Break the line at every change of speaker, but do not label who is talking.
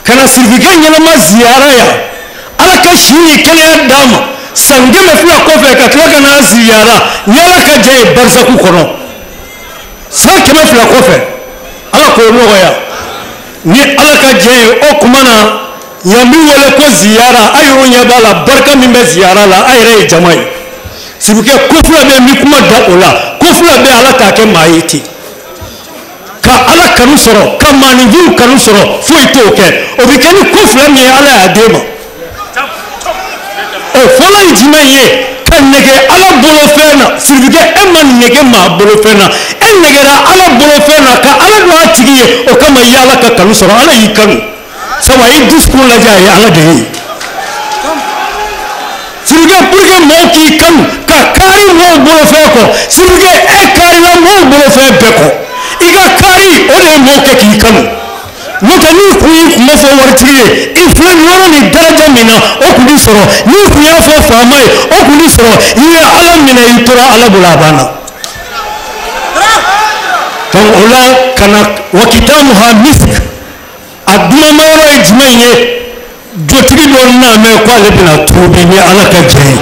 Ka na sirifikɛ ɲɛnama ziyara yan, ala ka si ni kɛnɛya d'a ma, san 200 kɔfɛ ka tila ka n'a ziyara ni ala ka jɛ ye barisaku kɔnɔ, san 200 kɔfɛ, ala k'o nɔgɔya ni ala ka jɛ ye. O tuma na yan bɛ wele ko ziyara, a yɛrɛ ɲɛ b'a la barika min bɛ ziyara la, a yɛrɛ ye jama ye. Sirifikɛ ko fila bɛ yen, n bɛ kuma da o la, ko fila bɛ ala t'a kɛ maa ye ten. Ka ala kanu sɔrɔ, ka maaninfinw kanu sɔrɔ, foyi t'o kɛ. O bɛ kɛ ni ko fila min ye, ala y'a d'e ma. O fɔlɔ ye jumɛn ye? Ka nege ala bolofɛn na. Sirifikɛ, e ma nege maa bolofɛn na, e negera ala bolofɛn na ka ala don a tigi ye, o kama i ye ala ka kanu sɔrɔ, ala y'i kanu. Sabu a y'i dusukun lajɛ, a ye ala de ye. Sirifikɛ, pour que mɔgɔw k'i kanu, ka kaari mɔgɔw bolofɛn kɔ, sirifikɛ, e kaarila mɔgɔw bolofɛn bɛɛ kɔ. I ka kaari, o de ye mɔgɔw kɛ k'i kanu. N'o tɛ, n'i kun y'i kunbɛ fɔ waritigi ye, i filɛ nin yɔrɔ nin daraja min na, o kun b'i sɔrɔ. N'i kun y'a fɔ faama ye, o kun b'i sɔrɔ. I ye ala minɛ, i tora ala bolo, a banna. Donc o la ka na wakitamuha misk, a dumanma yɔrɔ ye jumɛn ye? Jotigi dɔ n'a mɛn ko ale bɛna tuubi ni ala ka jɛ ye.